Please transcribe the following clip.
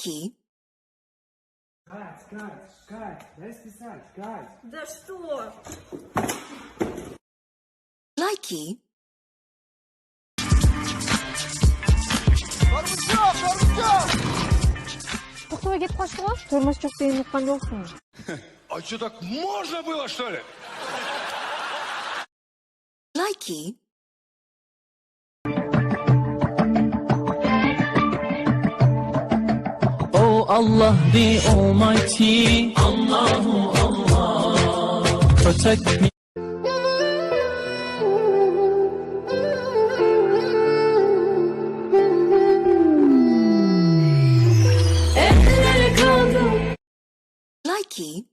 Likey. Кать, Кать, Кать, дай списать, Кать. Да что? Likey. Токтобой кетип калышты го. Тормоз жок дегенди уккан жоксуңбу? А что, так можно было, что ли? Likey. Oh Allah the Almighty, Allahu Allah, protect me. Likey.